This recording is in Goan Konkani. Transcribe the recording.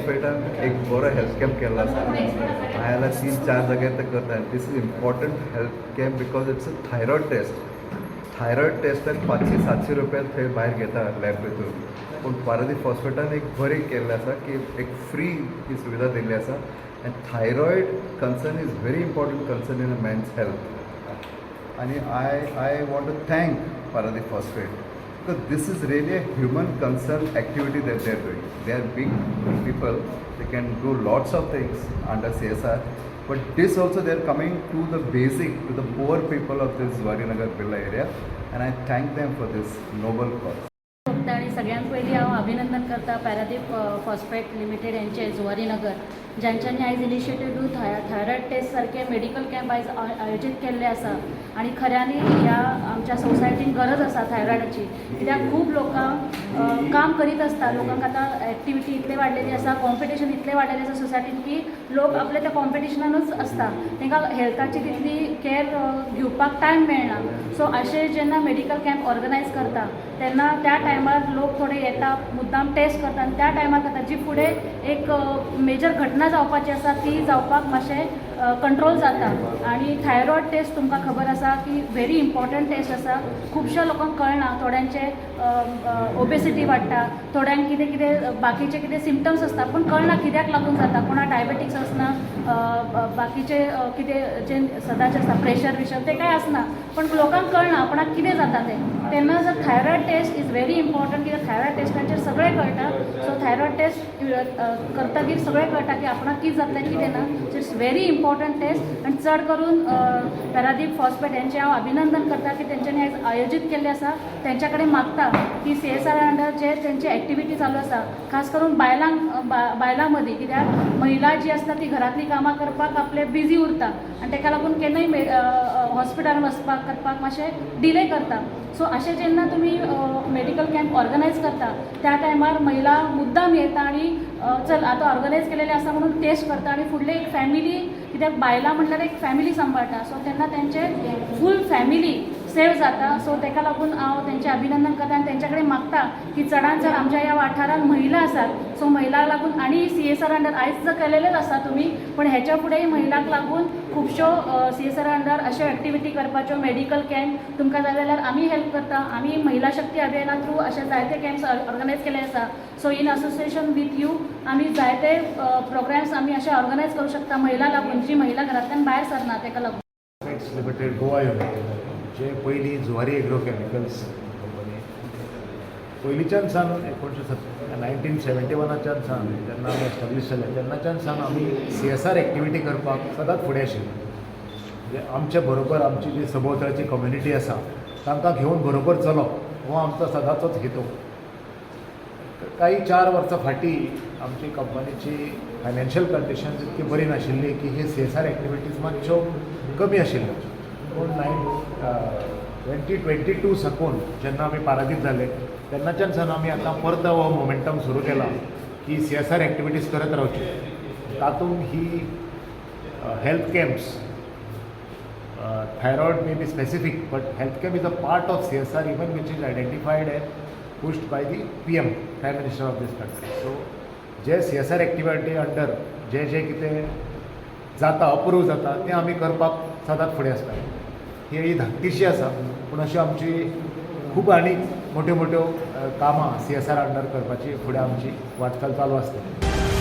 फॉस्फेटान एक बरो हेल्थ कॅम्प केल्लो आसा. हांवें जाल्यार तीन चार जाग्यार ते करता. This is important health camp because it's a thyroid test. Thyroid टेस्टाक 500-700 रुपया थंय भायर घेता लॅब भितूर, पूण पारादीप फॉस्फेटान एक बरें केल्लें आसा की एक फ्री ही सुविधा दिल्ली आसा. And thyroid concern is very important concern in a man's health. आणि I want to thank Paradeep Phosphate because this is really a human concern activity that they are doing. They are big people, they can do lots of things under CSR, but this also they are coming to the basic, to the poor people of this Zuarinagar Birla area, and I thank them for this noble cause. फक्त आणि सगळ्यांत पयलीं हांव अभिनंदन करता पॅरादीप फॉस्फेट लिमिटेड यांचे, जुवारी नगर, ज्यांच्यांनी आयज इनिशिएटीव घेवन थायरॉयड टेस्ट सारखे मेडिकल कॅम्प आयज आयोजीत केल्ले आसा. आनी खऱ्यांनी ह्या आमच्या सोसायटीन गरज आसा थायरॉयडाची, कित्याक खूब लोकांक काम करीत आसता. लोकांक आतां एक्टिविटी इतले वाडलेली आसा, कॉम्पिटिशन इतलें वाडलेलें आसा सोसायटीन की लोक आपल्या त्या कॉम्पिटिशनानूच आसता. तांकां हेल्थाची तितली केअर घेवपाक टायम मेळना. सो अशें जेन्ना मेडिकल कॅम्प ऑर्गनायज करता तेन्ना त्या टायमार लोक थोडे येता, मुद्दाम टेस्ट करता आनी त्या टायमार करता जी फुडें एक मेजर घटना जावपाची आसा ती जावपाक मातशें कंट्रोल जाता. आनी थायरॉयड टेस्ट तुमकां खबर आसा की व्हेरी इम्पॉर्टंट टेस्ट आसा. खुबश्या लोकांक कळना. थोड्यांचे ओबेसिटी वाडटा, थोड्यांक कितें कितें बाकीचे कितें सिमटम्स आसता, पूण कळना कित्याक लागून जाता. कोणा डायबेटीक्स आसना, बाकीचे कितें जे सदांचे आसता, प्रेशर बिशर ते कांय आसना, पण लोकांक कळना आपणाक कितें जाता तें. तेन्ना जर thyroid test is very important, कित्याक थायरॉयड टेस्टाचेर सगळें कळटा. सो थायरॉयड टेस्ट करतकीर सगळें कळटा की आपणाक कितें जातलें, कितें ना. So it's very important test. आनी चड करून पॅरादीप फॉस्फेट यांचें हांव अभिनंदन करता की तेंच्यांनी आयज आयोजीत केल्लें आसा. तेंच्या कडेन मागता की सीएसआर अंडर जे तेंची एक्टिविटी चालू आसा, खास करून बायलांक, बायलां मदीं, कित्याक महिला जी आसता ती घरांतलीं कामां करपाक आपले बिजी उरता आनी ताका लागून केन्नाय हॉस्पिटलान वचपाक करपाक मातशें डिले करता. सो अशें जेन्ना तुमी मेडिकल कॅम्प ऑर्गनायज करता, त्या टायमार महिला मुद्दाम येता आनी चल आतां ऑर्गनायज केलेलें आसा म्हणून टेस्ट करता. आनी फुडले एक फॅमिली, कित्याक बायलां म्हटल्यार एक फॅमिली सांबाळटा, सो तेन्ना तेंचे फूल फॅमिली सेव जाता. सो ताका लागून हांव तेंचें अभिनंदन करता आनी तेंच्या कडेन मागता की चडान चड आमच्या ह्या वाठारांत महिला आसात, सो महिलांक लागून आनी सीएसआर अंडर आयज जर केलेलेच आसा तुमी, पण हेच्या फुडेंय महिलांक लागून खुबश्यो सीएसआर अंडर अश्यो एक्टिविटी करपाच्यो, मेडिकल कॅम्प तुमकां जाय जाल्यार आमी हेल्प करता. आमी महिला शक्ती अभियाना थ्रू अशे जायते कॅम्प्स ऑर्गनायज केले आसा. So in association with you आमी जायते प्रोग्राम्स आमी अशे ऑर्गनायज करूं शकता महिला लागून, जी महिला घरांतल्यान भायर सरना ताका लागून. फॉस्फेट्स लिमिटेड गोवा युनिट, जे पयलीं जुवारी एग्रो केमिकल्स कंपनी, पयलींच्यान सावन एकोणशे सत 1971च्यान सावन जेन्ना आमी एस्टाब्लीश जाले तेन्नाच्यान सावन आमी सीएसआर एक्टिविटी करपाक सदांच फुडें आशिल्ले. म्हणजे आमचे बरोबर आमची जी सभोवतालची कम्युनिटी आसा तांकां घेवन बरोबर चलप हो आमचो सदांचोच हेतू. काही 4 वर्सां फाटीं आमची कंपनीची फायनान्शियल कंडिशन इतकी बरी नाशिल्ली की ही सीएसआर एक्टिविटीज मातश्यो कमी आशिल्ल्यो. पूण 2022 साकून जेन्ना आमी पारादीप जाले तेन्नाच्यान सावन आमी आतां परत हो मोमेंटम सुरू केला की सीएसआर एक्टिविटीज करत रावच्यो. तातूंत ही health camps, thyroid may be specific, but health camp is a part of CSR even, which is identified and pushed by the PM, Prime Minister of this country. So J CSR activity under जे जे कितें जाता, अप्रूव जाता, तें आमी करपाक सदांच फुडें आसता. ही ही धाकटीशी आसा, पूण अशी आमची खूब आनी मोट्यो मोट्यो कामां सीएसआर अंडर करपाची फुडें आमची वाटचाल चालू आसतली.